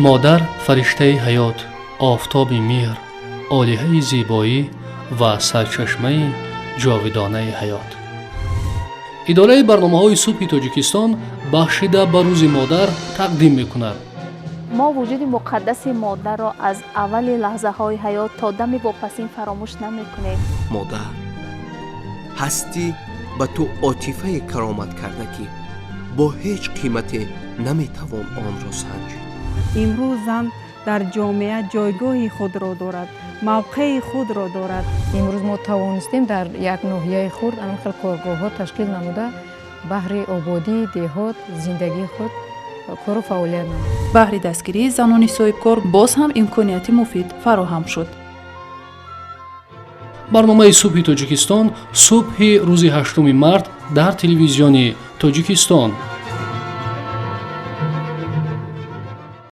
Модар фариштаи ҳаёт, офтоби меҳр, олиҳаи зебоӣ ва сарчашмаи ҷовидонаи ҳаёт. Идораи барномаҳои «Субҳи Тоҷикистон» бахшида ба Рӯзи модар тақдим мекунад. Мо вуҷуди муқаддаси модарро аз аввали лаҳзаҳои ҳаёт то дами вопасин фаромӯш намекунем. Модар, ҳастӣ ба ту отифае каромат карда, ки бо ҳеҷ қимате наметавон онро санҷид. Имрӯз зан дар ҷомеа ҷойгоҳи худро дорад, мавқеи худро дорад. Имрӯз мо тавонистем дар як ноҳияи хурд ҳамин хел коргоҳҳо ташкил намуда, баҳри ободии деҳот, зиндагии худ кору фаъолият намудем. Баҳри дастгирии занони соҳибкор боз ҳам имконияти муфид фароҳам шуд. Барномаи «Субҳи Тоҷикистон» субҳи рӯзи 8 март дар Телевизиони Тоҷикистон.